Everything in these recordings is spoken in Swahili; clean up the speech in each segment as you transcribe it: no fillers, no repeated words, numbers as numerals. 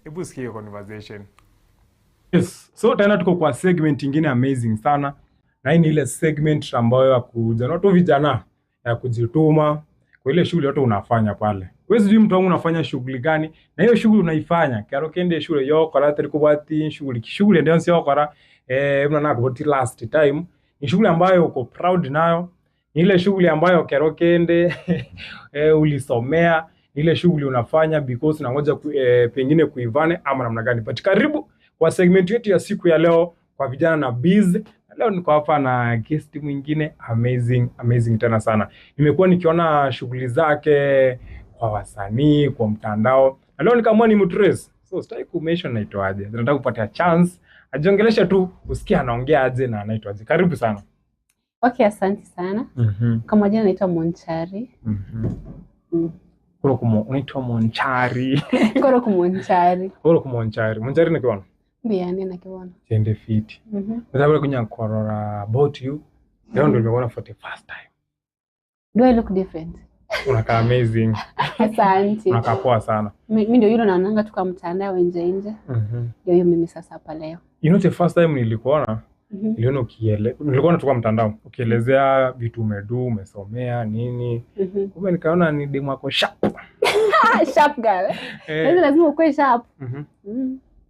Hebu sikia hiyo conversation. Yes, so tena tuko kwa segment ingine amazing sana, na hii ni ile segment ambayo ya kuja tu vijana ya kujituma kwa ile shughuli yote unafanya pale. Wewe sijui mtu wangu unafanya shughuli gani, na hiyo shughuli unaifanya kero kende shule yo kora teri kubati shughuli shughuli ndio sio kora mna na kubati last time ni shughuli ambayo uko proud nayo, ni ile shughuli ambayo kero kende ulisomea, ni ile shughuli unafanya because unangoja pengine kuivane ama namna gani. But karibu kwa segment yetu ya siku ya leo kwa vijana na biz. Leo niko hapa na guest mwingine amazing, amazing tena sana. Nimekuwa nikiona shughuli zake kwa wasanii, kwa mtandao, na leo nikaamua ni mtrace. So sitaki ku mention naitwaje. Nataka kupatia chance ajiongeleshe tu, usikie anaongea aje na anaitwaje. Karibu sana. Okay, asante sana. Kwa majina naitwa Monchari. Kuro kumo, unaitwa Monchari. Koro kumonchari. Kuro kumonchari. Monchari nikiona. Mbiani nakiona. Tende fit. Nataka kunya korora about you. Leo ndio nimekuona for the first time. Do I look different? Unakaa amazing. Asante. Unakaa poa sana. Mimi ndio yule naonanga tu kwa mtandao nje nje. Ndio hiyo mimi sasa hapa leo. You know the first time nilikuona, niliona ukiele, nilikuona tu kwa mtandao ukielezea vitu umedu, umesomea nini. Kumbe nikaona ni demu wako sharp. Sharp girl. Lazima ukue sharp.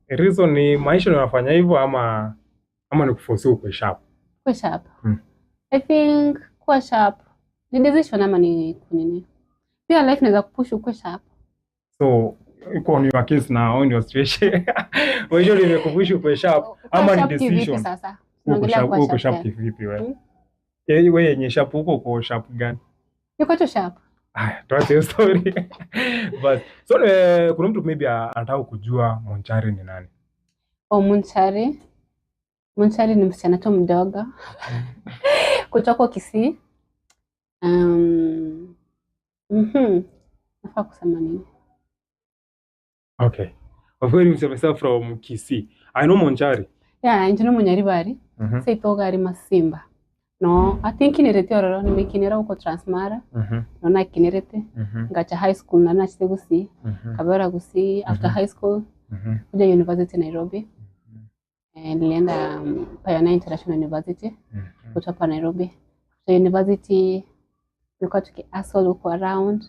Reason ni maisha ndio unafanya hivyo ama ni kuforce ukue sharp? Kuwa sharp. I think kuwa sharp ni decision ama ni kunini. Pia life inaweza kupush ukue sharp. So iko on your case na on your situation. Wewe ndio imekupush ukue sharp ama ni decision? Sasa uko sharp kivipi wewe? Wewe yenye sharp huko uko sharp gani? Niko tu sharp. Haya, tuache hiyo story. But so kuna mtu maybe anataka kujua Monchari ni nani? Oh, Monchari. Monchari ni msichana tu mdogo. Kutoka Kisii. Nafaa kusema nini? Okay. Of course, you from Kisii. I know Monchari. Yeah, I know Monchari bari. Say toga ari Masimba. No, I think kinerete ororo nimekinera huko Transmara. Naona kinerete. Ngacha high school na nachite Gusii. Kabera Gusii after high school. Kuja University Nairobi. Nilienda Pioneer International University. Kutoka Nairobi. So university tulikuwa tuki-hustle huko around.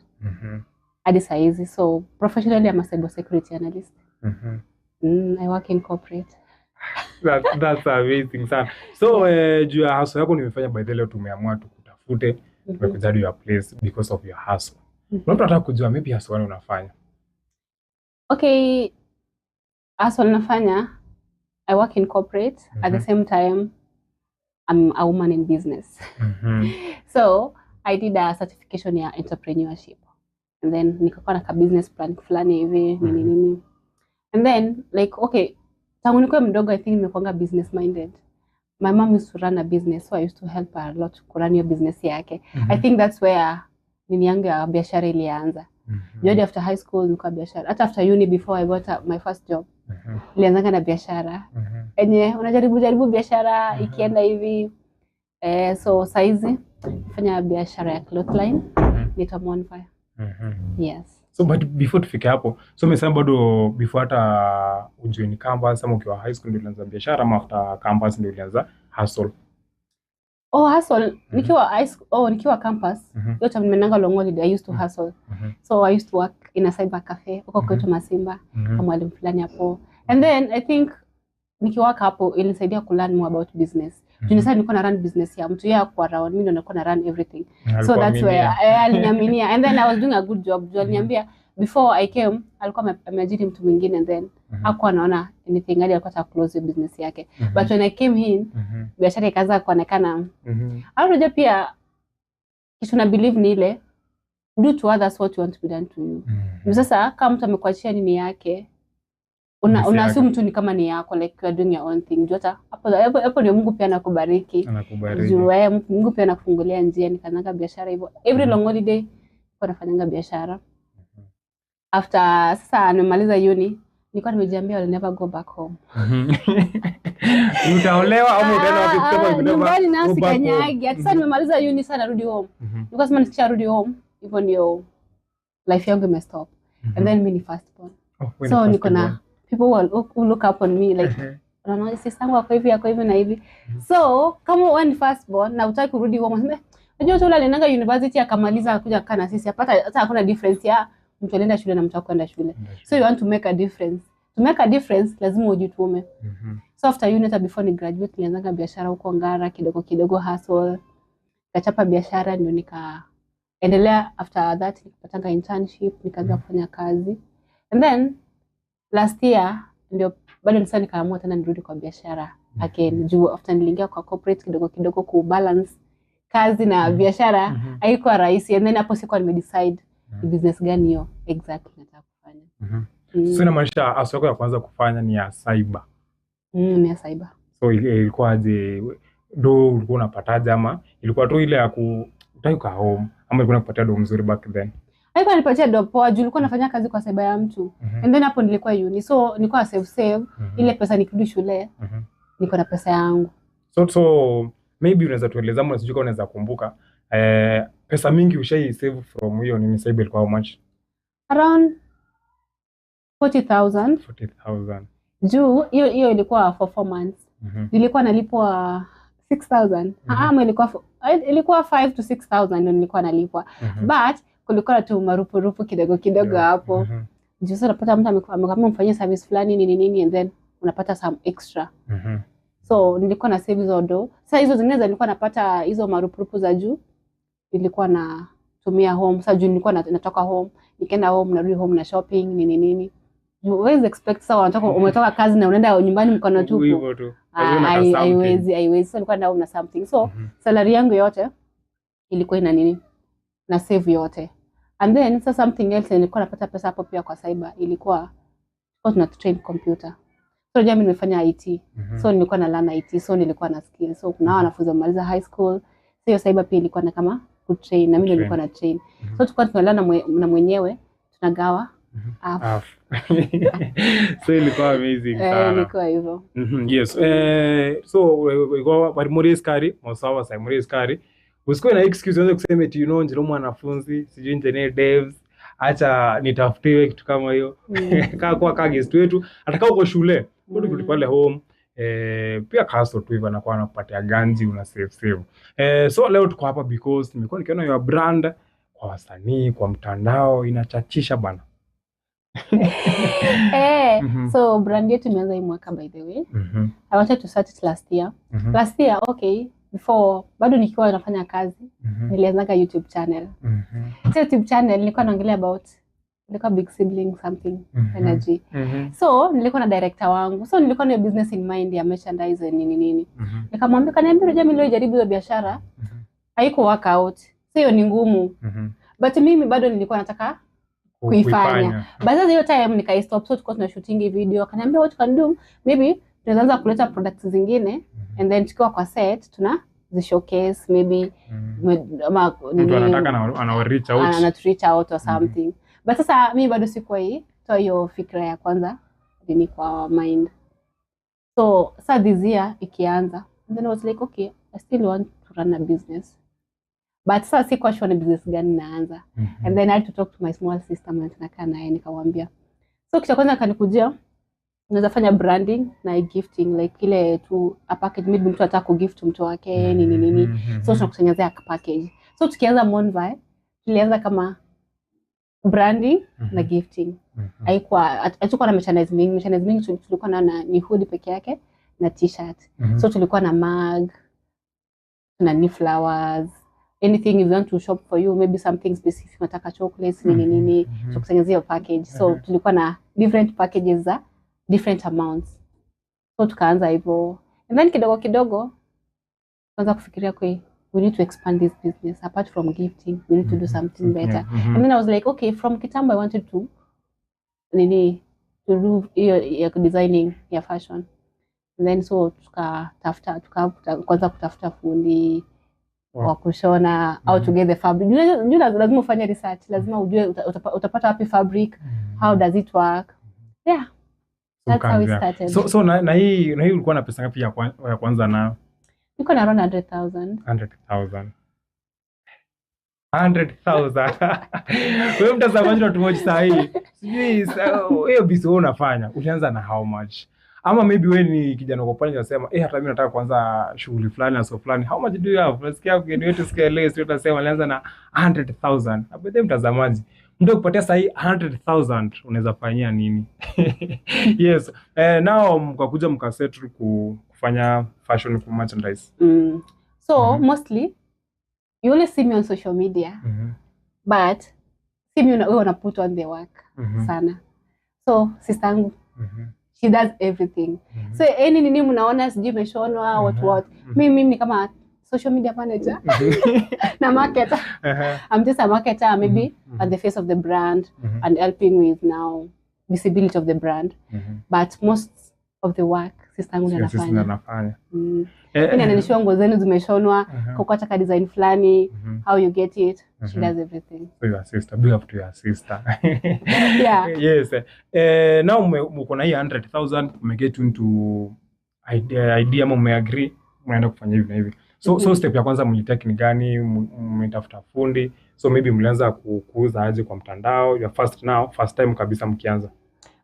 Hadi saa hizi. So professionally I'm a cyber security analyst. I work in corporate. That's amazing sana. So juu ya hustle yako nimefanya by the leo tumeamua tukutafute, tumekuja to your place because of your hustle. Mtu anataka kujua maybe hustle gani unafanya. Okay, hustle nafanya, I work in corporate. At the same time I'm a woman in business. So I did a certification ya entrepreneurship. And then nikakuwa na ka business plan fulani hivi nini nini. And then like okay, tangu nikuwa mdogo I think nimekuanga business minded. My mom used to run a business, so I used to help her a lot to run your business yake. I think that's where nini yangu ya biashara ilianza. Hadi after high school nilikuwa biashara. Hata after uni before I got my first job. Nilianza na biashara. Enye unajaribu jaribu biashara ikienda hivi. So saizi nafanya biashara ya cloth line. Nitwa Monfire. Yes. So but before tufike hapo, so umesema bado before hata ujoin campus ama ukiwa high school ndio ulianza biashara ama after campus ndio ulianza hustle? Oh, hustle. Nikiwa high school, oh, nikiwa campus, yote nimenanga long holiday, I used to hustle. So I used to work in a cyber cafe huko kwetu Masimba, kama mwalimu fulani hapo. And then I think nikiwork hapo ilinisaidia ku learn more about business. Juu sasa nilikuwa na run business ya mtu yeye kwa around, mimi ndio nilikuwa na run everything. So that's where aliniaminia. And then I was doing a good job. Juu aliniambia before I came alikuwa ameajiri mtu mwingine and then hakuwa anaona anything, hadi alikuwa anataka close business yake. But when I came in, biashara ikaanza kuonekana. Unajua pia kitu na believe ni ile do to others what you want to be done to you. Sasa kama mtu amekuachia nini yake, una assume tu ni kama ni yako, like you are doing your own thing. Juu hata hapo ndio Mungu pia anakubariki. Anakubariki. Juu Mungu pia anakufungulia njia. Nikaanza biashara hivyo. Every long holiday nilikuwa nafanyanga biashara. After sasa nimemaliza uni, nilikuwa nimejiambia I'll never go back home. Utaolewa au utaenda wapi kusema nyumbani na sikanyagi. Sasa nimemaliza uni sana narudi home. Nilikuwa sema nikisharudi home, hivyo ndio life yangu imestop. And then mimi ni first born. Oh, so niko na people who look up on me like unaona sister yangu ako hivi, ako hivi na hivi. So kama wewe ni first born na hutaki kurudi home, unasema unajua tu yule aliendanga university akamaliza akakuja kukaa na sisi, hapata hata hakuna difference ya mtu alienda shule na mtu hakwenda shule. So you want to make a difference. To make a difference lazima ujitume. So after uni, hata before ni graduate, nilianzanga biashara huko Ngara kidogo kidogo, hustle. Nikachapa biashara ndio nikaendelea. After that nikapatanga internship, nikaanza kufanya kazi. And then last year ndio bado nisa nikaamua tena nirudi kwa biashara again. Juu after niliingia kwa corporate kidogo kidogo, ku balance kazi na biashara haikuwa rahisi, and then hapo sikuwa nimedecide ni business gani hiyo exactly nataka kufanya. So inamaanisha hustle yako ya kwanza kufanya ni ya cyber? Ni ya cyber. So ilikuwaje? Do ulikuwa unapataje, ama ilikuwa tu ile ya ku utaki kukaa home, ama ilikuwa inakupatia do mzuri back then? Haikuwa nipatia do poa juu nilikuwa nafanya kazi kwa cyber ya mtu. And then hapo nilikuwa uni, so nilikuwa save save ile pesa, nikirudi shule niko na pesa yangu. So maybe unaweza tueleza, ama sijui kama unaweza kumbuka, pesa mingi ushai save from hiyo nini cyber ilikuwa how much? Around 40,000. 40,000. Juu hiyo ilikuwa for 4 months. Nilikuwa nalipwa 6000. Ama ilikuwa 5 to 6000 ndio nilikuwa nalipwa. But kulikuwa na tu marupurupu kidogo kidogo hapo. Juu sasa unapata mtu amekwambia mfanyie service fulani nini nini, and then unapata some extra. So nilikuwa na save hizo do. Sasa hizo zingine za nilikuwa napata hizo marupurupu za juu, nilikuwa na tumia home. Sasa juu nilikuwa natoka home, nikienda home narudi home na shopping nini nini. Juu huwezi expect sasa wanatoka, umetoka kazi na unaenda nyumbani mkono tupu. Hivyo tu. Ah, Lazima unataka something. Haiwezi, haiwezi. So nilikuwa naenda home na something. So salary yangu yote ilikuwa ina nini, na save yote. And then sasa something else nilikuwa napata pesa hapo pia kwa cyber, ilikuwa tuna train computer. So unajua mimi nimefanya IT. So nilikuwa na learn IT, so nilikuwa na skill. So kuna wanafunzi wamaliza high school. So hiyo cyber pia ilikuwa na kama kutrain na mimi ndio nilikuwa na train. So tulikuwa tunalearn na mwenyewe tunagawa half. Half. So ilikuwa amazing Eh, sana. ilikuwa hivyo. Yes. So ilikuwa bari muri skari, mosawa sai muri skari. Usikuwe na excuse uanze kusema eti njilo mwanafunzi, sijui engineer devs, acha nitafutiwe kitu kama hiyo. Kaa kwa kaa guest wetu, atakaa uko shule, bado pale home. Pia kaso tu hivyo anakuwa anakupatia ganji, una save save. So leo tuko hapa because nimekuwa nikiona your brand kwa wasanii, kwa mtandao inachachisha bana. So brand yetu imeanza hii mwaka, by the way. I wanted to start it last year. Last year, okay, before, bado nikiwa nafanya kazi, nilianzaga YouTube channel. So YouTube channel nilikuwa naongelea about, ilikuwa big sibling something energy. So nilikuwa na director wangu. So nilikuwa na business in mind ya merchandise and nini nini. Nikamwambia, kaniambia, unajua mimi nilijaribu hiyo biashara, haiko work out. So hiyo ni ngumu. But mimi bado nilikuwa nataka kuifanya. But sasa hiyo time nikaistop, so tulikuwa tuna shooting video. Akaniambia, what you can do, maybe tunaweza anza kuleta products zingine and then tukiwa kwa set tuna zi showcase maybe ama Mtu nini, anataka ana reach out. Ana reach out or something. But sasa mimi bado sikuwa hii toa hiyo fikra ya kwanza nini kwa mind. So sa this year ikianza, and then I was like, okay, I still want to run a business. But sasa sikuwa sure ni business gani naanza. And then I had to talk to my small sister mwenye tunakaa naye, nikamwambia. So kitu cha kwanza akanikujia, unaweza fanya branding na gifting, like ile tu a package, maybe mtu anataka kugift mtu wake nini nini. So tunakutengenezea package. So tukianza Monvi, tulianza kama branding na gifting. Haikuwa, hatukuwa na merchandise mingi. Merchandise mingi tulikuwa na ni hoodie peke yake na t-shirt. So tulikuwa na mug, tuna ni flowers, anything if you want to shop for you, maybe something specific, unataka chocolates nini nini, tukutengenezea hiyo package. So tulikuwa na different packages za different amounts. So tukaanza hivyo, and then kidogo kidogo tukaanza kufikiria kwe we need to expand this business. Apart from gifting, we need to do something better. And then I was like, okay, from kitambo I wanted to nini, to do hiyo ya designing ya fashion. And then so tukatafuta, kwanza kutafuta fundi wa kushona au to get the fabric. Unajua lazima ufanye research, lazima ujue utapata wapi fabric, how does it work. Yeah, that's how it Ukaanzia. started. So na hii ulikuwa na pesa ngapi ya kwanza nayo? Niko na around 100,000. 100,000. 100,000. Wewe mtazamaji unatuwatch saa hii. Sijui Sijui hiyo business wewe unafanya, ulianza na how much? Ama maybe wewe ni kijana uko pale unasema, eh, hata mimi nataka kuanza shughuli fulani na so fulani. How much do you have? Unasikia mgeni wetu sikia leo sio utasema alianza na 100,000. Hapo ndio mtazamaji. Mtu akupatia sahi 100,000 unaweza fanyia nini? Yes. Now mkakuja mkasettle kufanya fashion ku merchandise. So mostly you only see me on social media, but see me wewe una put on the work sana. So sister yangu, she does everything. So any nini mnaona sijui imeshonwa, what what. Mimi ni kama social media manager na marketer. I'm just a marketer maybe at the face of the brand and helping with now visibility of the brand. But most of the work sister yangu ndiye Sio sisi ndo anafanya. anafanya. Mimi ananishua nguo zenu zimeshonwa, kukata ka design fulani, how you get it. She does everything. So your sister, big up to your sister. Yeah. Yes. Now mko na hii 100,000, umeget into idea ama umeagree mnaenda kufanya hivi na hivi. So step ya kwanza mlitake ni gani? Mmetafuta fundi. So maybe mlianza kuuza aje kwa mtandao? Your first now, first time kabisa mkianza.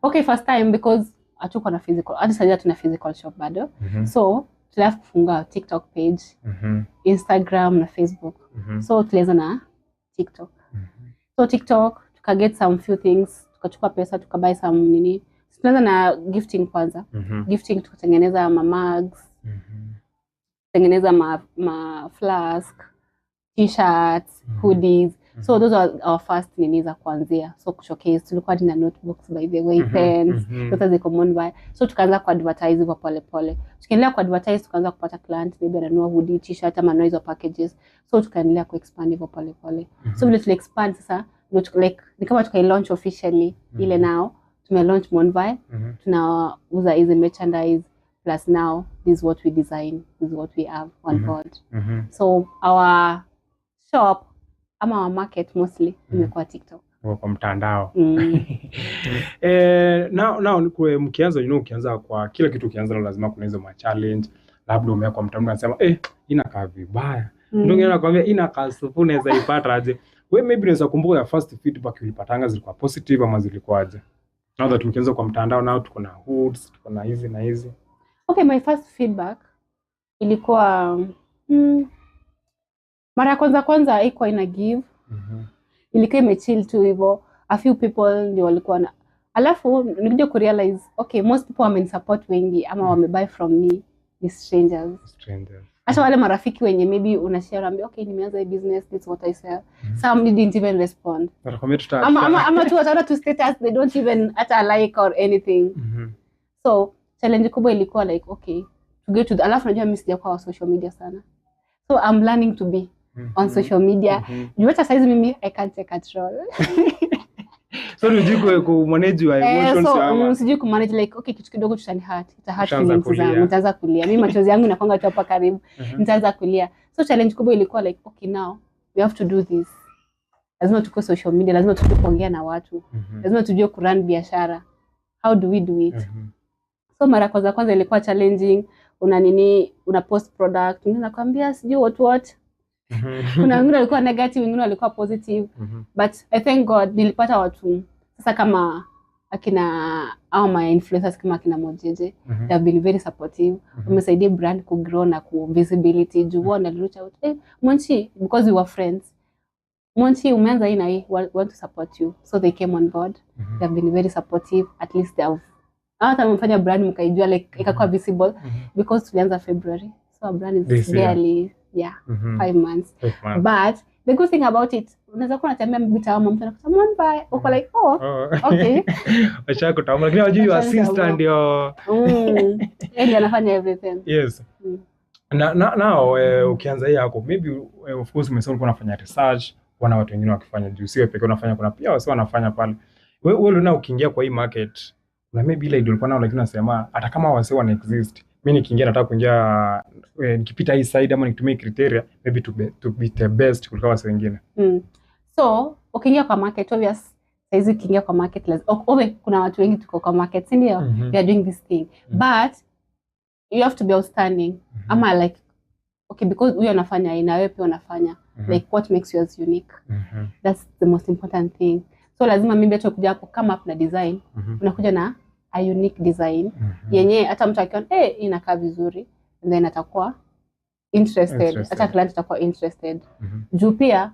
Okay, first time because hatuko na physical. Hadi sasa tuna physical shop bado. So tulianza kufunga TikTok page, Instagram na Facebook. So tulianza na TikTok. So TikTok tuka get some few things, tukachukua pesa tukabuy some nini. Tulianza na gifting kwanza. Gifting tukatengeneza ma mugs, tengeneza ma flask, t-shirts, hoodies. So those are our first nini za kuanzia. So kushowcase tulikuwa hadi na notebooks, by the way, pens, zote ziko Monbuy. So tukaanza kuadvertise hivyo pole pole. Tukiendelea kuadvertise tukaanza kupata client, maybe ananunua hoodie, t-shirt ama anunua hizo packages. So tukaendelea kuexpand hivyo pole pole. So vile tuli expand sasa ndio like ni kama tukai launch officially ile now tume launch Monbuy, tunauza hizi merchandise plus now this is what we design, this is what we have on board. So our shop ama our market mostly imekuwa TikTok. Kwa mtandao. Now mkianza, ukianza kwa kila kitu ukianza lazima kuna hizo ma challenge. Labda umeweka kwa mtandao unasema, eh, inakaa vibaya. Ndio mwingine anakuambia inakaa supu, unaweza ipata aje? Wewe maybe unaweza kumbuka ya first feedback ulipatanga zilikuwa positive ama zilikuwaje? Now that mkianza kwa mtandao, now tuko na hoods, tuko na hizi na hizi. Okay, my first feedback ilikuwa mara ya kwanza kwanza haikuwa ina give, ilikuwa imechill tu hivyo. A few people ndio walikuwa na, alafu nikuja kurealize, okay, most people wamenisupport wengi ama wamebuy from me ni strangers. Strangers. Hata wale marafiki wenye maybe unashare, unaambia, "Okay, nimeanza hii business, this is what I sell." Some didn't even respond. Watakwambia tuta Ama tu wataona tu status, they don't even hata like or anything. So challenge kubwa ilikuwa like, okay, to get to the, alafu najua mimi sijakuwa wa social media sana, so I'm learning to be on social media. Juu hata saizi mimi I can't take control. So hujui ku manage your emotions so ama sijui kumanage, like, okay, kitu kidogo tutani hurt, ita hurt Ushaanza feelings kulia. zangu, nitaanza kulia. Mimi machozi yangu inakwanga tu hapa karibu, nitaanza kulia. So challenge kubwa ilikuwa like, okay, now we have to do this, lazima tukue social media, lazima tujue kuongea na watu, lazima tujue kurun biashara, how do we do it? So mara kwanza kwanza ilikuwa challenging. Una nini, una post product, mwingine anakuambia sijui what what. Kuna wengine walikuwa negative, wengine walikuwa positive, but I thank God nilipata watu sasa kama akina au my influencers kama akina Mojeje. They have been very supportive. Wamesaidia brand ku grow na ku visibility juu wao wana reach out, "Eh, Monchi," because we were friends, "Monchi, umeanza hii na hii, want to support you." So they came on board. They have been very supportive. At least they have hata wamefanya brand mkaijua, like ikakuwa visible, because tulianza February, so our brand is This year. Barely, yeah, 5 months. 5 months. But the good thing about it, unaweza kuwa unatembea mtaa ama mtu anakuta Monbuy, uko like, "Oh, Oh. okay." Washakutambua lakini hawajui your Washanitambua. sister ndio. Yeye ndiye anafanya everything. Yes. Na ukianza hii yako, maybe of course umesema ulikuwa unafanya research, kuona watu wengine wakifanya, juu siwe pekee unafanya, kuna pia wasi wanafanya pale. Wewe uliona ukiingia kwa hii market kuna maybe ile idea ulikuwa nayo, lakini unasema hata kama wase wana exist, mimi nikiingia nataka kuingia nikipita hii side ama nikitumia hii criteria maybe to be the best kuliko wase wengine. So ukiingia kwa market, obvious saizi ukiingia kwa market kuna watu wengi tuko kwa market, si ndio? Mhm. We are doing this thing, but you have to be outstanding ama like, okay, because huyu anafanya hii na wewe pia unafanya, like what makes yours unique? That's the most important thing. So lazima maybe hata kuja hapo come up na design, unakuja na a unique design yenye hata mtu akiona, eh, inakaa vizuri, and then atakuwa interested, Interested. hata client atakuwa interested. Juu pia,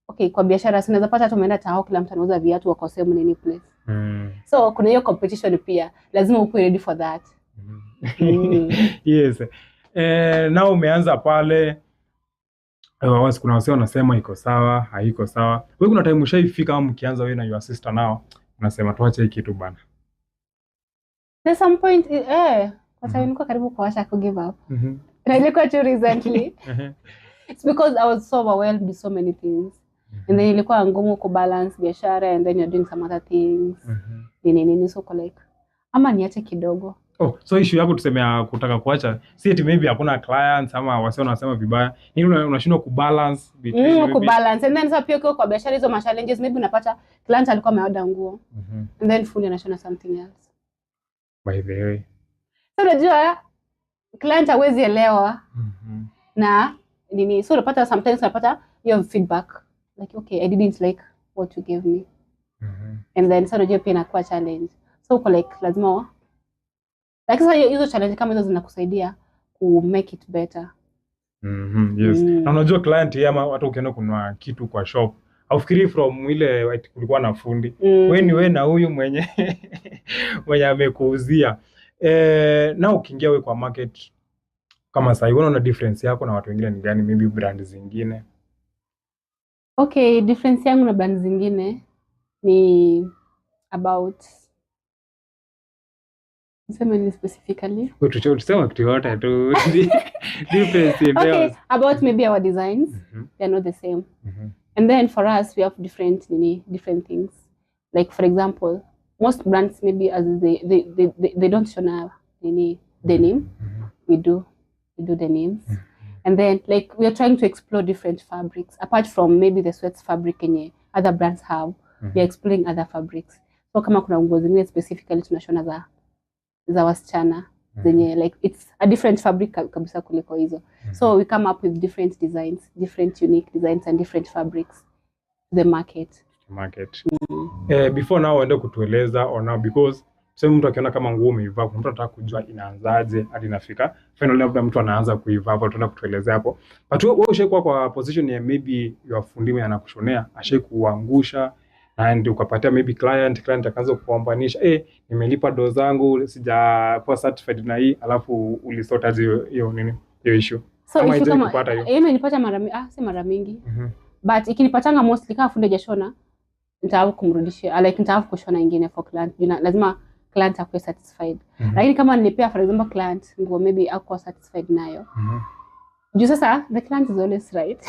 okay, kwa biashara si unaweza pata hata umeenda tao, kila mtu anauza viatu, wako same nini place. So kuna hiyo competition pia, lazima ukuwe ready for that. Yes. Na umeanza pale, kuna wasee wanasema iko sawa, haiko sawa. Wewe kuna time ushaifika ama mkianza wewe na your sister nao unasema tuache hii kitu bana? There's some point, kwa sababu nilikuwa karibu kuacha, ku give up, na ilikuwa tu recently. It's because I was so overwhelmed with so many things and then ilikuwa ngumu kubalance biashara and then you're doing some other things, nini nini, so uko like, ama niache kidogo. Oh, so issue yako tuseme ya kutaka kuacha si eti maybe hakuna clients ama wasee wanasema vibaya, ni unashindwa kubalance between Kubalance, and then sasa pia ukiwa kwa biashara, hizo ma challenges, maybe unapata client alikuwa ameorder nguo and then fundi anashona something else. By the way. So unajua client hawezi elewa na nini, so unapata sometimes unapata hiyo feedback like, "Okay, I didn't like what you gave me." And then sasa unajua pia inakuwa challenge, so uko like lazima like sasa hizo challenge kama hizo zinakusaidia ku make it better. Yes. Na unajua client yeye, ama hata ukienda kununua kitu kwa shop, haufikiri from ile ati kulikuwa na fundi. We ni we na huyu mwenye amekuuzia. Na ukiingia we kwa market kama sahii, unaona difference yako na watu wengine ni gani, maybe brand zingine? Okay, difference yangu na brand zingine ni about, niseme ni specifically? We tuseme kitu yote tu, difference in Okay, theirs. About maybe our designs, they're not the same. And then for us, we have different nini, different things. Like for example, most brands maybe as they don't shona nini, denim. We do denims. And then like we are trying to explore different fabrics apart from maybe the sweats fabric yenye other brands have. We are exploring other fabrics. So kama kuna nguo zingine specifically tunashona za wasichana zenye like it's a different fabric kabisa kuliko hizo. So we come up with different designs, different unique designs and different fabrics to the market. Market. Before now uende kutueleza or now, because tuseme mtu akiona kama nguo umeivaa, kuna mtu anataka kujua inaanzaje hadi inafika finally, labda mtu anaanza kuivaa hapo, tutaenda kutuelezea hapo. But wewe ushaikuwa kwa position ya maybe your fundi mwenye anakushonea ashai kuangusha and ukapatia maybe client akaanza kuombanisha, "Eh, nimelipa do zangu, sijakuwa satisfied na hii," alafu ulisort aje hiyo nini, hiyo issue? So Ama issue haijai kama kupata hiyo? Hiyo imenipata mara si mara mingi, but ikinipatanga mostly kama fundi hajashona, nitaafu kumrudishia, like nitaafu kushona ingine for client. Juu lazima client akuwe satisfied. Lakini kama nilipea for example client nguo, maybe akuwa satisfied nayo, juu sasa the client is always right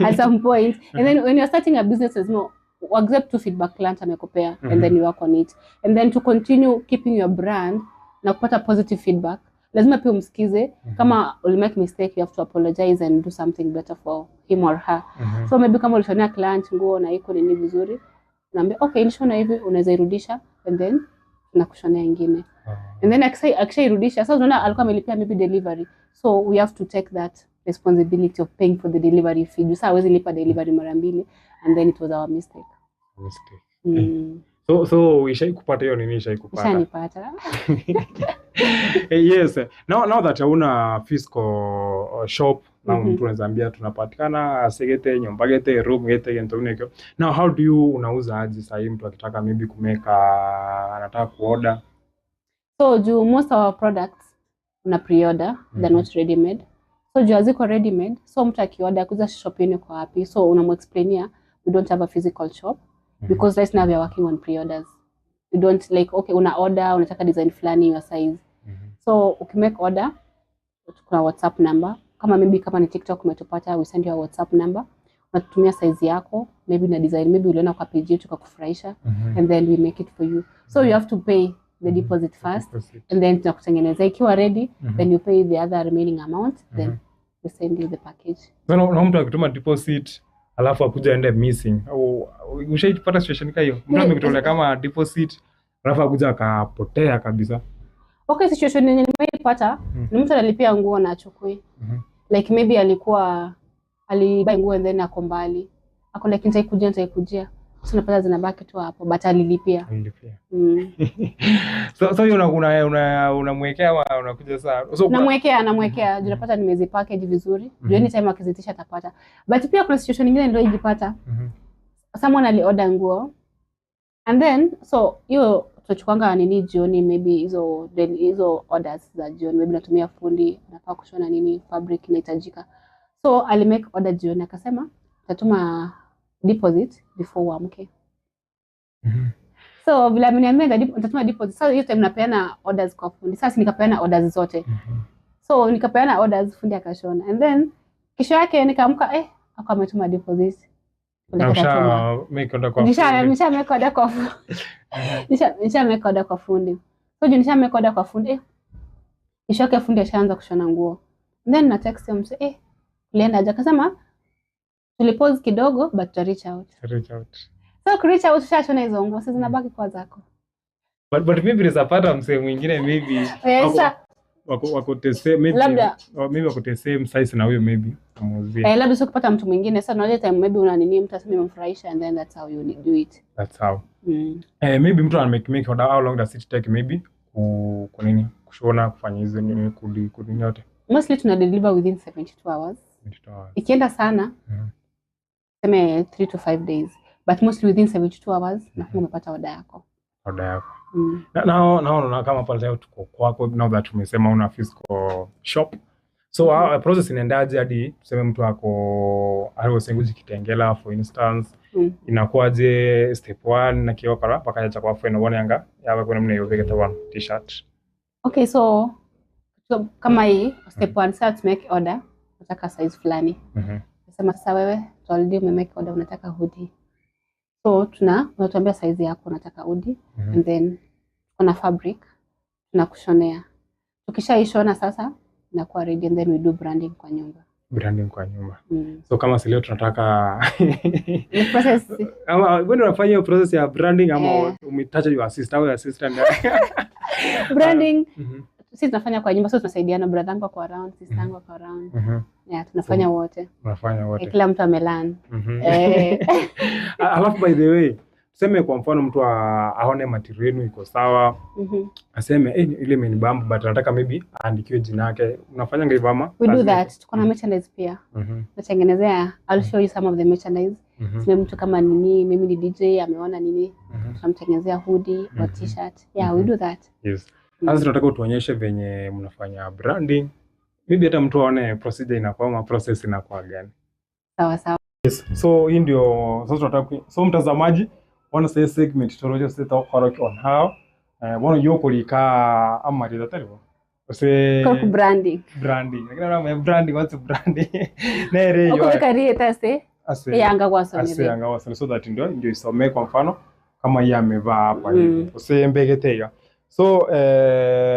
at some point. And then when you're starting a business, lazima accept to feedback client amekupea and then you work on it. And then to continue keeping your brand na kupata positive feedback, lazima pia umsikize. Kama ulimake mistake, you have to apologize and do something better for him or her. So maybe kama ulishonea client nguo na iko nini vizuri, unaambia, "Okay, nilishona hivi, unaweza irudisha," and then tunakushonea ingine. And then akishairudisha, sasa unaona alikuwa amelipia maybe delivery, so we have to take that responsibility of paying for the delivery fee, juu sasa hawezi lipa delivery mara mbili and then it was our mistake. Mistake. Mm. So ishai kupata hiyo nini, ishai kupata? Ishanipata. Yes. Now that hauna physical shop na mtu unaweza ambia tunapatikana Segete, Nyumbagete, room gete gento. Now how do you, unauza aje sahii mtu akitaka maybe kumeka, anataka kuorder? So juu most of our products una pre-order, they're not ready made. So juu haziko ready made, so mtu akiorder kuza, "Shop yenu iko wapi?" So unamuexplainia we don't have a physical shop because right now we are working on pre-orders. We don't like, okay, una order, unataka design fulani, your size. So ukimake order, kuna WhatsApp number. Kama maybe kama ni TikTok umetupata, we send you a WhatsApp number, unatutumia size yako, maybe na design maybe uliona kwa page yetu kakufurahisha, and then we make it for you. So you have to pay the deposit first Deposit. And then tunakutengenezea. Ikiwa ready, then you pay the other remaining amount, then we send you the package. So, na mtu akituma deposit alafu akuja ende missing, au ushaipata situation kama hiyo, mtu amekutolea kama deposit alafu akuja akapotea kabisa? Okay, situation yenye nimeipata ni mtu analipia nguo na achukui. Like maybe alikuwa alibuy nguo and then ako mbali, ako like, "Nitaikujia, nitaikujia." So unapata zinabaki tu hapo, but alilipia. Alilipia. So hiyo unamwekea ama unakuja saa? So namwekea, juu napata nimezipackage vizuri. Juu anytime akizitisha atapata. But pia kuna situation nyingine ndio ijipata. Someone aliorder nguo. And then so hiyo tunachukuanga nini jioni, maybe hizo orders za jioni, maybe natumia fundi anafaa kushona nini, fabric inahitajika. So ali make order jioni akasema tatuma deposit before uamke. So vile ameniambia nitatuma deposit, sasa hiyo time napeana orders kwa fundi. Sasa nikapeana orders zote. So nikapeana orders, fundi akashona. And then kesho yake nikaamka akawa ametuma deposit. Nisha make order kwa fundi. Nisha make order kwa fundi. Nisha make order kwa fundi. So nisha make order kwa fundi. Kesho yake fundi ashaanza kushona nguo. And then na text him mse tulienda aje, akasema tulipause kidogo but to reach out. Reach out. So reach out ushashona hizo nguo, sasa zinabaki kwa zako. But maybe nisapata mse mwingine maybe wako the same, maybe labda maybe wako the same size na huyo, maybe amuuzie. Labda sio kupata mtu mwingine. Sasa unajua time maybe una nini, mtu aseme imemfurahisha, and then that's how you do it. That's how. Maybe mtu ana make order, how long does it take maybe ku nini kushona, kufanya hizo nini, kudi yote? Mostly tuna deliver within 72 hours. 72 hours. Ikienda sana sema 3 to 5 days, but mostly within 72 hours na umepata order yako. Order yako. Na kama pale leo tuko kwako, now that umesema una physical shop. So process inaendaje hadi tuseme mtu ako aliyosenguji Kitengela for instance, inakuwaje step 1 na kiwa kala paka cha kwa friend one yanga yaba kuna mna yoveka one t-shirt. Okay, so kama hii step 1, start make order, unataka size fulani. Nasema sasa wewe already umemake order, unataka hoodie. So unatuambia size yako, unataka hoodie, and then kuna fabric tunakushonea. Tukishaishona sasa inakuwa ready, and then we do branding kwa nyumba. Branding kwa nyumba. So kama si leo tunataka process ama wewe unafanya hiyo process ya branding ama umetacha your assistant au your assistant? Branding sisi tunafanya kwa nyumba, sio tunasaidiana, brother yangu kwa around, sister yangu kwa around. Yeah, tunafanya wote. Tunafanya wote. Kila mtu amelearn. Alafu by the way, tuseme kwa mfano mtu aone material yenu iko sawa, aseme ile imenibamba but nataka maybe aandikiwe jina yake. Unafanya hivyo ama? We do that. Tuko na merchandise pia. Tunatengenezea, I'll show you some of the merchandise. Sema mtu kama nini, mimi ni DJ ameona nini, tunamtengenezea hoodie or t-shirt. Yeah, we do that. Yes. Sasa tunataka utuonyeshe venye mnafanya branding. Maybe hata mtu aone procedure inakuwa ama process inakuwa gani. Sawa sawa. Yes. So hii ndio sasa tunataka, so mtazamaji wana say segment torojo set up on how wana yokolika ama ritaribo. Ose kwa branding. Branding. Lakini na branding, what's branding? Nere yo. Ukubeka rieta se. Yanga kwa somere. Ase yanga kwa so that ndio isome kwa mfano kama yeye amevaa hapa hivi. Ose mbegete hiyo. So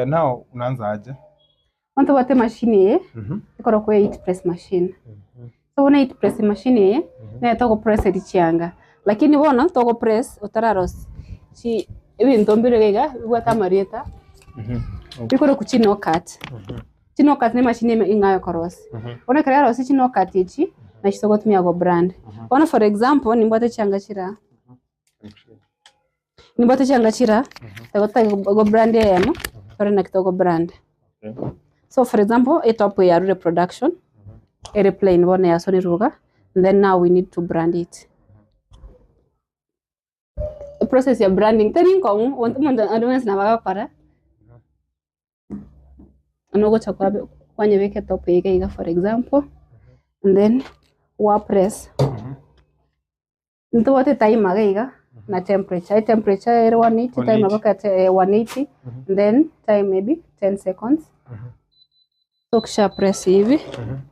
now unaanza aje? Kwanza wate machine ikoro kwa heat press machine. So una heat press machine na toko press edichianga. Lakini bona toko press utararos. Chi ibi ndombire gega gwata marieta. Ikoro ku chino cut. Chino cut ni machine ingayo koros. Ona kare rosi chino cut ichi na chisogo tumia go brand. Ona for example ni mbwate changa chira. Ni mbwate changa chira tagota go brand ya mo tore na kitogo brand. So for example a top ya reproduction airplane bona ya Sony Ruga, and then now we need to brand it. The process ya branding tani ko umuntu advance na bagakora anogo chakwa kwanye beke top yiga for example, and then wa press nto wote time agaiga na temperature temperature 180 time abaka 180 and then time maybe 10 seconds. So kisha press hivi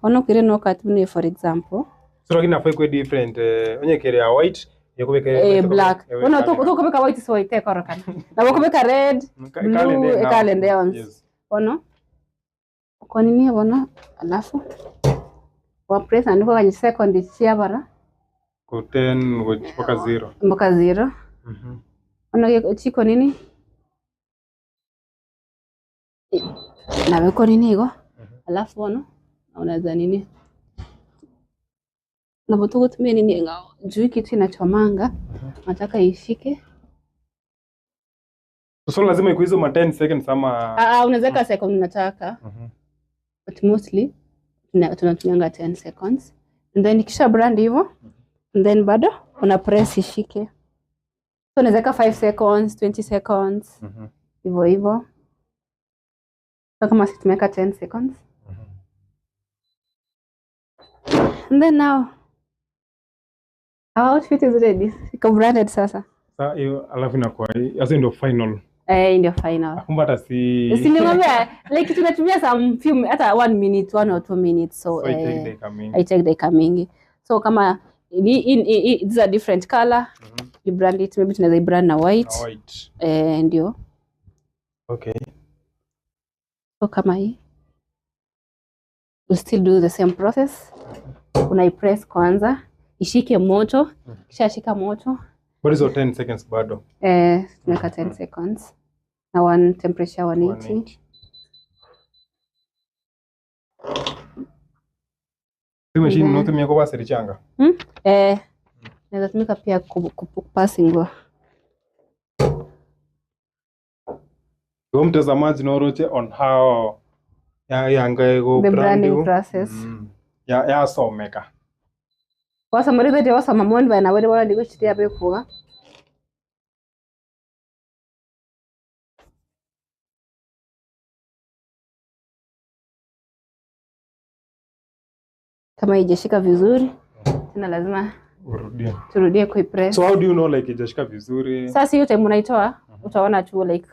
ono kire no cut ni for example so lakini nafai kwa different onye kire ya white yekubeka black ono to kubeka white so white korokana na kubeka red blue kalende once ono kwa nini bona alafu wa press andiko kwenye second chia bara ko 10 mpaka 0 mpaka 0. Ono chiko nini na weko nini higo alafu ono unaweza nini Na tukutumia nini juu kitu inachomanga, nataka ishike. So lazima ikuwe hizo ma 10 seconds ama unaweza weka second unataka. But mostly tunatumianga 10 seconds. And then ikisha brand hivyo, and then bado una press ishike. So unaweza weka 5 seconds, 20 seconds. Hivyo hivyo. So kama sisi tumeweka 10 seconds. And then now our outfit is ready. Iko branded sasa. Sasa hiyo alafu inakuwa sasa ndio final. Ndio final. Kumbe hata si nilimwambia like tunatumia some few hata 1 minute, 1 or 2 minutes, so I take dakika mingi. I take dakika mingi. So kama it's a different color. You brand it, maybe tunaweza brand na white. Na white. Ndio. Okay. So kama hii we still do the same process. Unaipress kwanza, ishike moto, kisha shika moto. But hizo 10 seconds bado. Tunaweka 10 seconds. Na one temperature 180. Hii machine unatumia kwa basi changa? Naweza tumika pia kupasi nguo. Kwa mtazamaji noroche on how ya go the branding process. Ya someka. Kwa sababu ndio wasoma mwani na wewe wala ndiko chitia bekuwa. Kama haijashika vizuri tena lazima urudie. Turudie kuipress. So how do you know like haijashika vizuri? Sasa hiyo time unaitoa utaona tu like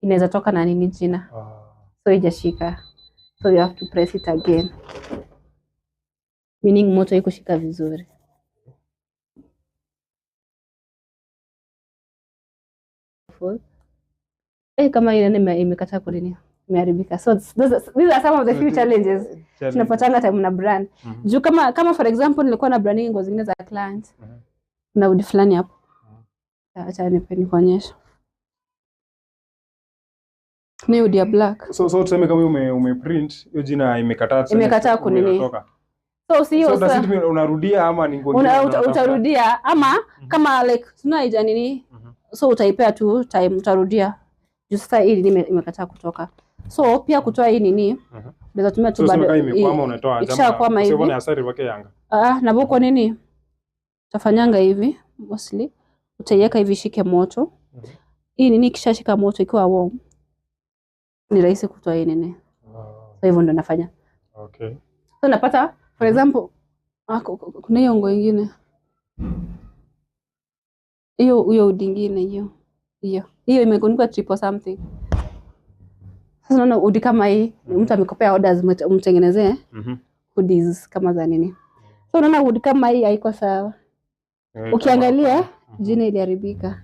inaweza toka na nini jina. So haijashika. So you have to press it again. Meaning moto ikushika vizuri. Kama ile imekataa kwa nini? Imeharibika. So these are some of the few challenges tunapatanga time na brand. Juu kama for example nilikuwa na branding nguo zingine za client. Kuna hoodie fulani hapo. Acha nikuonyeshe. Ni hoodie ya black. So tuseme kama ume print hiyo jina imekataa. Imekataa kunini? So sio sasa unarudia ama ni nguo nyingine? Utarudia ama kama like tunaija nini? So utaipea tu time utarudia. Juu sasa hii imekataa kutoka. So pia kutoa hii nini? Unaweza tumia tu bado. So imekwama unatoa jamaa. Sio bwana hasara wake yanga. Na boko nini? Utafanyanga hivi mostly. Utaiweka hivi shike moto. Hii nini ikishashika moto ikiwa warm. Ni rahisi kutoa hii nini. So hivyo ndo nafanya. Okay. So napata for example kuna hiyo nguo nyingine. Hiyo hoodie hiyo. Hiyo imekuwa triple something. Sasa unaona hoodie kama hii mtu amekopea orders umtengenezee hoodies kama za nini. So unaona hoodie kama hii haiko sawa. Ukiangalia jina iliharibika.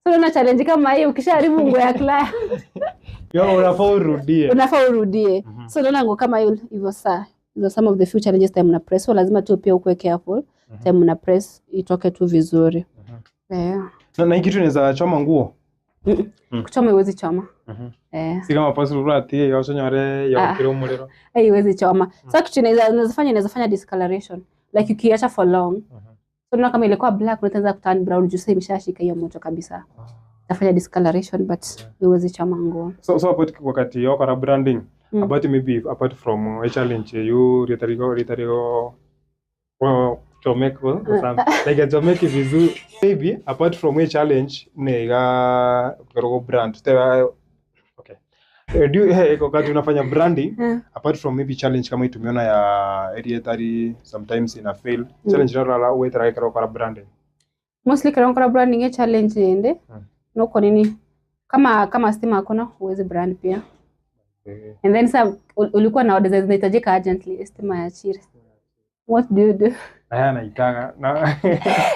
So unaona challenge kama hii ukishaharibu nguo ya client. Yo unafaa urudie. Unafaa urudie. So unaona nguo kama hiyo hivyo saa. Those some of the few challenges time una press. So lazima tu pia ukuwe careful. Time una press itoke tu vizuri. Na hii kitu inaweza choma nguo? Kuchoma iwezi choma. Si kama pasi urati ya osonyore ya kiro muliro. Iwezi choma. So kitu inaweza fanya discoloration. Like ukiacha for long. So unaona kama ilikuwa black unaanza kuturn brown juu sasa imeshashika hiyo moto kabisa. Itafanya discoloration but iwezi choma nguo. So about wakati yoko na branding about maybe apart from a challenge you ritarigo well chomeko or something like a chomeki vizuri maybe apart from a challenge nega rogo brand okay do you wakati unafanya branding apart from maybe challenge kama tumeona ya area sometimes ina fail challenge rara we try kwa branding mostly kwa branding a challenge ende noko nini kama stima hakuna huwezi brand pia. And then some ulikuwa na orders zinahitajika urgently stima ya chiri. What do you do? Na na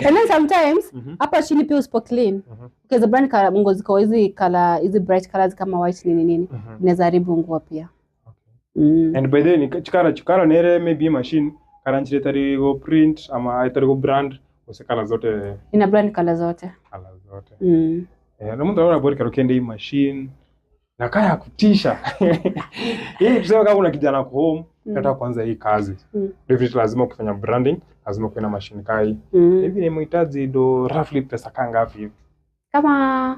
And then sometimes hapa chini pia usipo clean. Okay, the brand color nguo ziko hizi color hizi bright colors kama white nini nini inaweza haribu nguo pia. Okay. And by the way chikara nere maybe machine karanchi tari go print ama itari go brand usikala zote. Ina brand color zote. Color zote. Na mtu anaona bora kende hii machine. Na kaya kutisha. Hii tuseme kama una kijana kwa home, nataka kuanza hii kazi. Definitely lazima ukifanya branding, lazima kuwe na machine kai. Hivi ni mhitaji do roughly pesa kaa ngapi hivi? Kama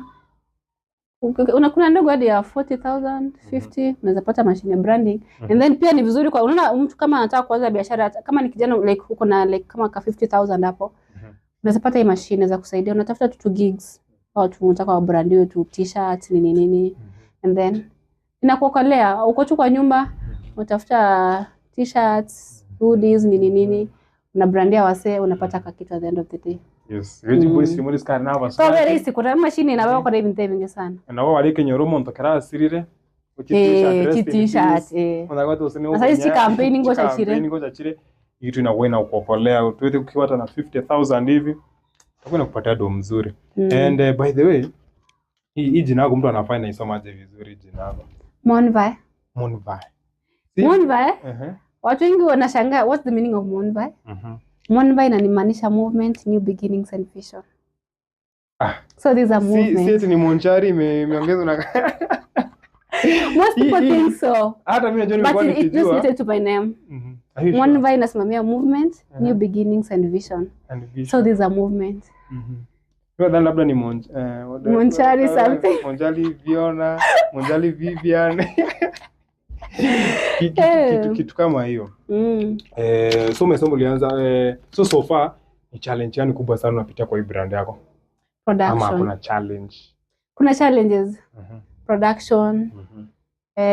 kuna ndogo hadi ya 40,000, 50, unaweza pata machine ya branding. And then pia ni vizuri kwa unaona mtu kama anataka kuanza biashara, kama ni kijana like uko na like kama ka 50,000 hapo. Unaweza pata hii machine inaweza kusaidia. Unatafuta tu gigs, watu unataka wabrandiwe tu t-shirt nini nini. And then inakuokolea, uko tu kwa nyumba unatafuta t-shirts, hoodies nini nini, unabrandia wasee, unapata kakitu at the end of the day. Yes. Veggie boys rimuri skari na So very easy kuna machine inabeba kwa ibintu bingi sana. Na wao walike nyoromo ntokera asirire. T-shirt eh. Sasa hizi campaign ngo cha chire. Campaign ngo cha chire. Kitu inakuwa inakuokolea. Tuweze ukiwa na 50,000 hivi. Utakuwa inakupatia do mzuri. And by the way, hii jina yako mtu anafanya naisomaje vizuri jina yako? Monvi. Monvi. Monvi? Watu wengi wanashangaa what's the meaning of Monvi? Monvi inamaanisha movement, new beginnings and vision. So these are movements. Si ni Monchari imeongezwa na Most people think so. Hata mimi najua nimekuwa nikijua. But it just related to my name. Monvi inasimamia movement, new beginnings and vision. So these are movements. Nadhani labda ni Monchari something. Monchari Viona, Monchari Vivian. Kitu kama hiyo. So umesema ulianza so far ni challenge yani kubwa sana unapitia kwa hii brand yako? Production. Ama kuna challenge? Kuna challenges. Production.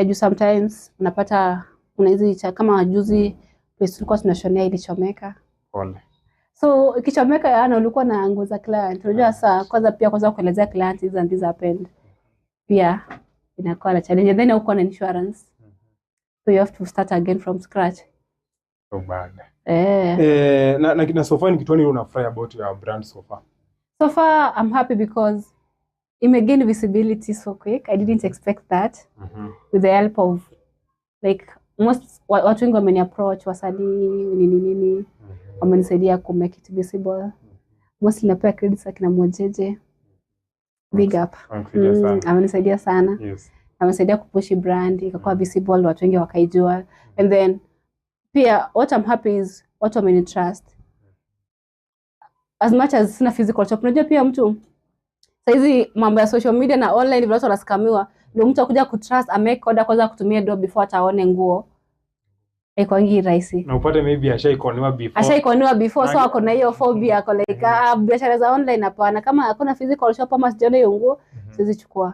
Juu sometimes unapata kuna hizi kama juzi place tulikuwa tunashonea ilichomeka. Pole. So ikichomeka yana ulikuwa na nguo za client. Unajua sasa kwanza kuelezea client hizi and this happened. Pia inakuwa na challenge. Then uko na insurance. So you have to start again from scratch. So bad. Na so far ni kitu gani unafurahi about your brand so far? So far I'm happy because it gained visibility so quick. I didn't expect that. With the help of like most watu wengi wameni approach wasanii nini nini. Wamenisaidia ku make it visible. Mostly napewa credits akina Mojeje. Big up. Amenisaidia sana. Yes. Amenisaidia kupush brand ikakuwa visible, watu wengi wakaijua. And then pia what I'm happy is watu wamenitrust. As much as sina physical shop. Unajua pia mtu saizi mambo ya social media na online vile watu wanaskamiwa, ndio mtu akuja kutrust amake order kwanza kutumia do before ataone nguo. Haikuangi rahisi. Na upate maybe ashaikoniwa before. Ashaikoniwa before, so ako na hiyo phobia, ako like biashara za online hapana. Kama hakuna physical shop ama sijaona hiyo nguo, siwezi chukua.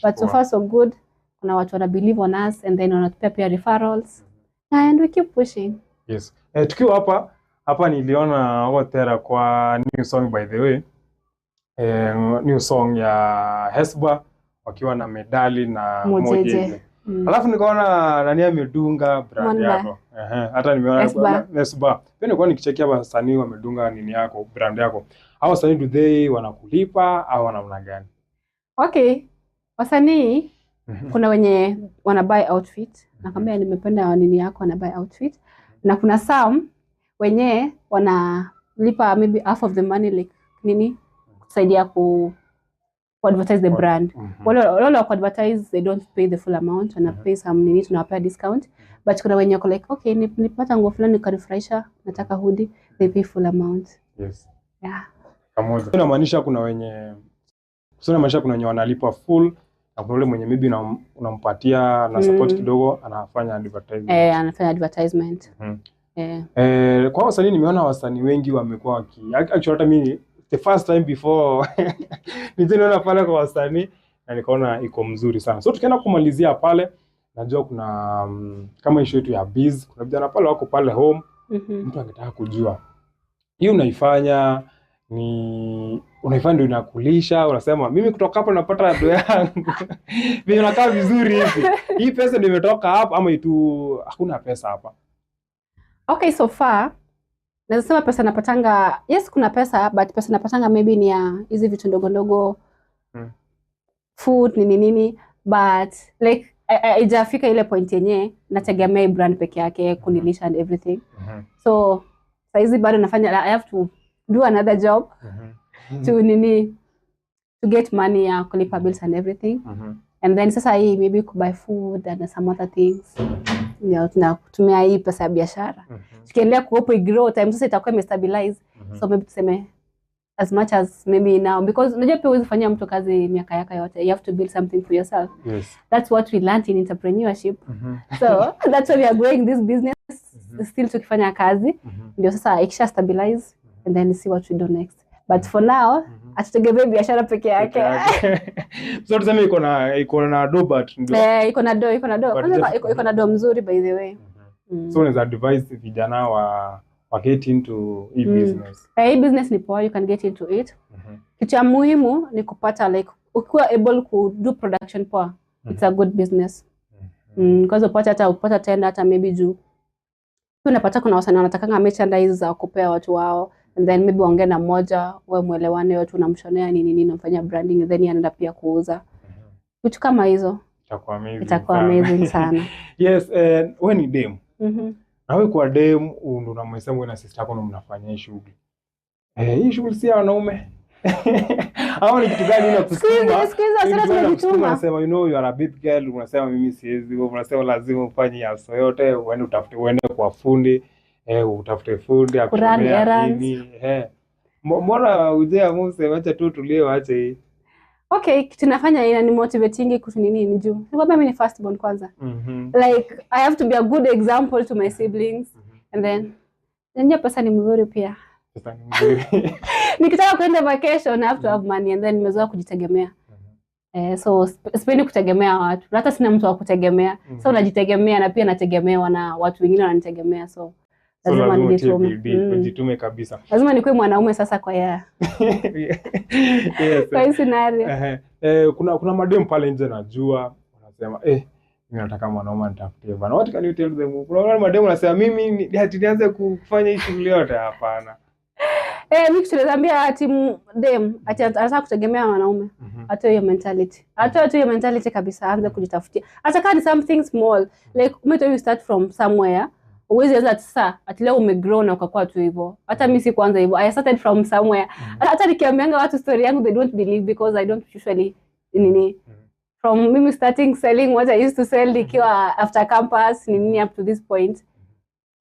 But so far so good. Kuna watu wana believe on us and then wanatupea pia referrals. And we keep pushing. Yes. Tukiwa hapa niliona Wotera kwa new song by the way. New song ya Hesba wakiwa na medali na Mojeje. Alafu nikaona nani amedunga brand yako. Hata nimeona Hesba. Pia nilikuwa nikichekia wasanii wamedunga nini yako, brand yako. Hao wasanii do they wanakulipa au namna gani? Okay. Wasanii kuna wenye wana buy outfit. Nakwambia nimependa nini yako, wana buy outfit. Na kuna some wenye wanalipa maybe half of the money like nini kusaidia ku advertise the brand. Wale wa advertise they don't pay the full amount, wana pay some nini, tunawapea discount. But kuna wenye wako like okay, nilipata nguo fulani ikanifurahisha, nataka hoodie, they pay full amount. Yes. Yeah. Kamoja. Inamaanisha kuna wenye wanalipa full na kuna yule mwenye maybe unampatia na support kidogo anafanya advertisement. Anafanya advertisement. Kwa wasanii nimeona wasanii wengi wamekuwa actually hata mimi the first time before niliona pale kwa wasanii na nikaona iko mzuri sana. So tukienda kumalizia pale, najua kuna kama issue yetu ya biz, kuna vijana pale wako pale home, mtu angetaka kujua hii unaifanya ni unaifanya ndio inakulisha, unasema mimi kutoka hapa napata do yangu. Mimi nakaa vizuri hivi. Hii pesa ndio imetoka hapa ama itu hakuna pesa hapa? Okay, so far naweza sema pesa napatanga, yes kuna pesa, but pesa napatanga maybe ni ya hizi vitu ndogo ndogo, food nini nini, but like haijafika ile point yenye nategemea brand peke yake kunilisha and everything. So saizi bado nafanya, I have to do another job to nini to get money ya kulipa bills and everything. And then sasa hii maybe kubuy food and some other things. Yeah, tunatumia hii pesa ya biashara. Tukiendelea kuopo grow time sasa itakuwa imestabilize. So maybe tuseme as much as maybe now, because unajua pia huwezi fanyia mtu kazi miaka yako yote. You have to build something for yourself. That's what we learned in entrepreneurship. So that's why we are growing this business still tukifanya kazi. Ndio sasa ikisha stabilize and then see what we do next. But for now hatutegemei biashara peke yake. So tuseme iko na do, but ndio Eh, iko na do, iko na do. But Kwanza iko na do mzuri, by the way. So unaweza advise vijana wa get into hii business? Eh, hii business ni poa, you can get into it. Kitu cha muhimu ni kupata, like, ukiwa able ku do production poa, it's a good business. Kwanza upate, hata upata tenda, hata maybe juu pia unapata kuna wasanii wanatakanga merchandise za kupea watu wao, and then maybe waongee na mmoja, wewe mwelewane, watu unamshonea nini nini, unamfanyia branding and then yeye anaenda pia kuuza vitu kama hizo. Itakuwa amazing Itakuwa sana. Amazing sana. Yes, we ni dem. Na wewe kwa dem ndo unamwesema wewe na sister yako ndo mnafanya hii shughuli. Eh, hii shughuli si ya wanaume. Au ni kitu gani inakusukuma? Siku hizi wasichana Kitu gani inakusukuma? tunajituma. Unasema, you know you are a big girl, unasema mimi siwezi, wewe unasema lazima ufanye yaso yote, uende utafute, uende kwa fundi, utafute fundi Kurun akushonea errands. nini, eh. Mbona ujea muse, wacha tu tulie, wache hii. Okay, kitu inafanya inani motivating kutu nini ni juu nikwambia mimi ni first born kwanza. Like, I have to be a good example to my siblings, and then najua pesa ni mzuri pia. Sasa ni mzuri. Nikitaka kwenda vacation, I have to have money, and then nimezoea kujitegemea. Eh, so sipendi kutegemea watu, hata sina mtu wa kutegemea. So unajitegemea na pia nategemewa na watu wengine wananitegemea, so So lazima lazima utie nijitume. bidii, ujitume kabisa. Lazima nikuwe mwanaume sasa kwa ya kwa hii scenario. Ehe. Eh, kuna madem pale nje najua wanasema, eh, mimi nataka mwanaume anitafutie bana. What can you tell them? Kuna wale madem wanasema mimi ati nianze kufanya hii shughuli yote, hapana. Eh, mimi kitu naambia ati dem ati anataka kutegemea wanaume, atoe hiyo mentality, atoe tu hiyo mentality kabisa, aanze kujitafutia, hata kama ni something small. Like, maybe you start from somewhere. Huwezi anza ati sasa ati leo umegrow na ukakuwa tu hivyo. Hata mimi si kwanza hivyo, I started from somewhere. Hata nikiambianga watu story yangu, they don't believe because I don't usually nini, from mimi starting selling what I used to sell nikiwa after campus nini up to this point.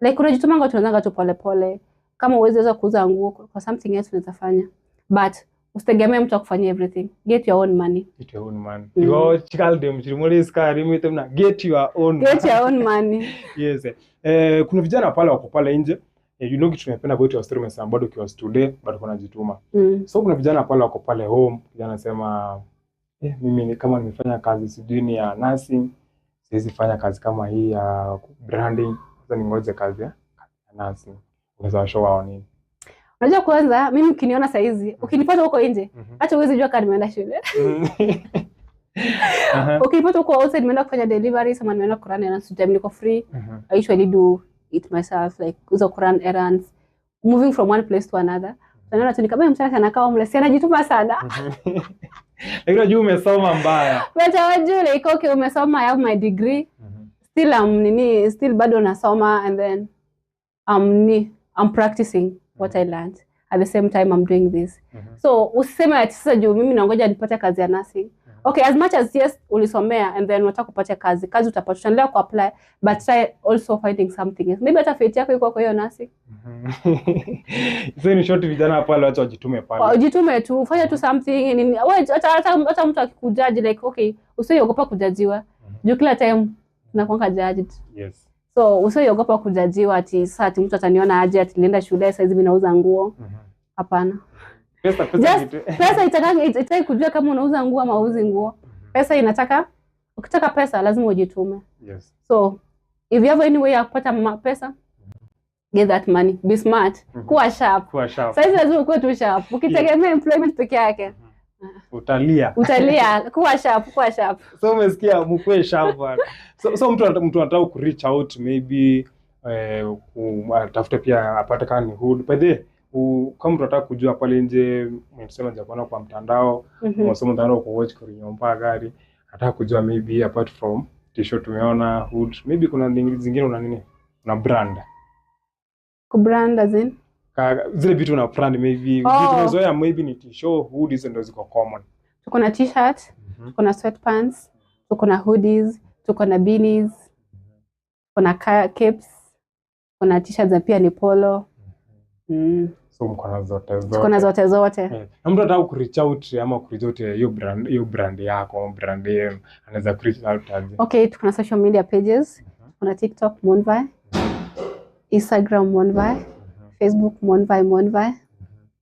Like, unajitumanga, tunaanzanga tu pole pole. Kama uwezi weza kuuza nguo, kwa something else unaweza fanya, but usitegemee mtu akufanyia everything. Get your own money. Get your own money. Igo chikalde mchiri skari mwite mna get your own Get your own money. Yes. Eh, kuna vijana pale wako pale nje. Eh, you know kitu tunapenda about your story, umesema bado ukiwa student bado kuna jituma. So kuna vijana pale wako pale home, kijana anasema, eh, mimi ni kama nimefanya kazi sijui ni ya nursing, siwezi fanya kazi kama hii ya branding. Sasa ningoje kazi ya nursing. Unaweza washow wao nini? Unajua kwanza mimi ukiniona saizi, ukinipata huko nje, hata huwezi jua kama nimeenda shule. Ukinipata huko outside nimeenda kufanya deliveries ama nimeenda kurun errands, time niko free, I usually do it myself, like hizo kurun errands, moving from one place to another. Unaona tu ni kama msichana anakaa homeless, si anajituma sana. Lakini unajua umesoma mbaya. But hawajui, like, okay, umesoma, I have my degree, still I'm nini, still bado nasoma, and then I'm practicing what I learned. At the same time I'm doing this. So usiseme ati sasa juu mimi nangoja nipate kazi ya nursing. Okay, as much as yes, ulisomea and then unataka kupata kazi, kazi utapata, utaendelea kuapply, but try also finding something else. Maybe hata fate yako iko kwa hiyo nursing. So in short, vijana pale wacha wajitume pale. Ujitume tu, fanya tu something nini. Wewe hata mtu akikujudge, like, okay, usiogopa kujajiwa. Juu kila time tunakuanga judged. So usiogopa kujajiwa ati sasa ati mtu ataniona aje ati nilienda shule, sasa hizi mimi nauza nguo. Hapana. Pesa Just pesa itaki kujua kama unauza nguo ama hauzi nguo. Pesa inataka, ukitaka pesa lazima ujitume. So if you have any way ya kupata pesa, get that money. Be smart. Kuwa sharp. Kuwa sharp. Saizi lazima ukuwe tu sharp. Ukitegemea employment peke yake, Utalia. Utalia. Kuwa sharp, kuwa sharp. So umesikia, mkuwe sharp bwana. So mtu anataka ku reach out maybe, atafute pia apate kama ni hood. By the way, kama mtu anataka kujua pale nje, umesema jakuona kwa mtandao, umesema mtandao kwa watch kwa nyumba gari, anataka kujua maybe apart from t-shirt tumeona hood, maybe kuna zingine una nini? Una brand. Kubrand as in? Zile vitu una brand maybe, Oh. vitu tumezoea maybe ni t-shirt, hood, hizo ndio ziko common. Tuko na t-shirt, tuko na sweatpants, Tuko na hoodies, tuko na beanies, kuna capes, kuna t-shirts za pia ni polo. So mko na zote zote. Tuko na zote zote. Na mtu anataka ku reach out ama ku reach out hiyo brand yako ama brand yenu, anaweza ku reach out aje? Okay, tuko na social media pages. Kuna TikTok Monvi, Instagram Monvi, Facebook Monvi Monvi.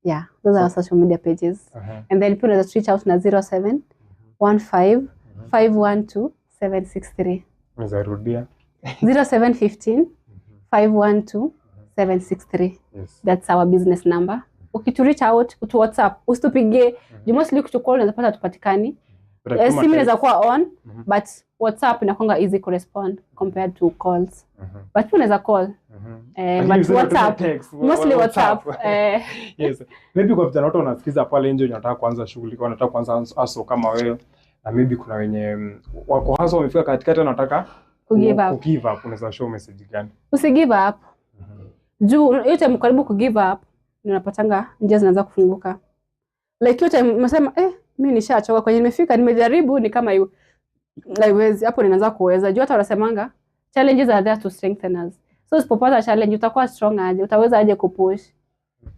Yeah, those are our social media pages. And then pia unaweza reach out na 07 15 512 763. Unaweza rudia. 0715 512 763. That's our business number. Ukitu reach out, utu WhatsApp, usitupigie. Juu mostly ukitu call unaweza pata tupatikani. Simu inaweza kuwa on, but WhatsApp inakuanga easy ku respond compared to calls. But pia unaweza call. Lakini But useme tu WhatsApp, text, mostly WhatsApp. Yes. Maybe kwa vijana wote wanasikiza pale nje wenye wanataka kuanza shughuli, wanataka kuanza hustle kama wewe, na maybe kuna wenye wako hustle wamefika katikati wanataka Ku give up. Ku give up, unaweza show message gani? Usi give up. Juu hiyo time karibu ku give up, ndio unapatanga njia zinaanza kufunguka. Like hiyo time unasema, "Mimi nishachoka kwenye nimefika, nimejaribu ni kama haiwezi." Hapo ninaanza kuweza. Juu hata wanasemanga challenges are there to strengthen us. So usipopata challenge utakuwa strong aje? Utaweza aje kupush?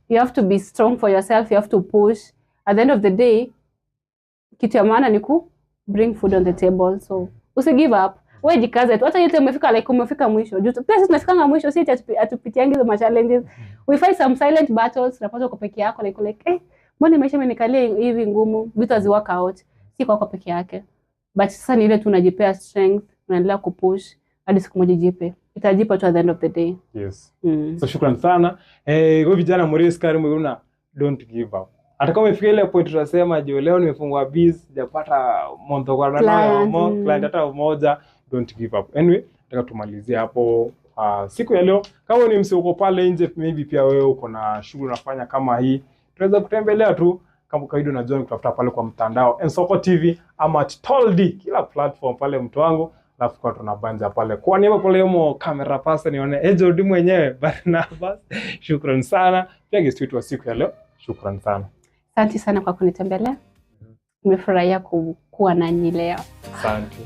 You have to be strong for yourself, you have to push. At the end of the day, kitu ya maana ni ku bring food on the table. So usi give up. Wewe jikaze tu. Hata yote umefika, like umefika mwisho. Juu pia sisi tunafikanga mwisho, si ati hatupitiangi hizo ma challenges. We fight some silent battles, unapata uko peke yako, like mbona maisha imenikalia hivi ngumu, vitu hazi work out. Si kwako peke yake. But sasa ni ile tu unajipea strength, unaendelea kupush hadi siku moja jipe. Itajipa tu at the end of the day. So shukran sana. Kwa vijana muriskari mwiuna, don't give up. Hata kama umefika ile point tunasema jo leo nimefungua biz, sijapata month kwa nayo Client, mo client hata mmoja, don't give up. Anyway, nataka tumalizie hapo siku ya leo. Kama ni msee uko pale nje, maybe pia wewe uko na shughuli unafanya kama hii, tunaweza kutembelea tu kama kawaida, unajua ni kutafuta pale kwa mtandao Nsoko TV ama Toldi, kila platform pale, mtu wangu, alafu kwa tunabanja pale. Kwa niaba pale yomo camera person nione Ejodi mwenyewe Barnabas, shukran sana. Pia guest wetu wa siku ya leo, shukran sana. Asante sana kwa kunitembelea. Nimefurahia kuwa nanyi leo. Asante.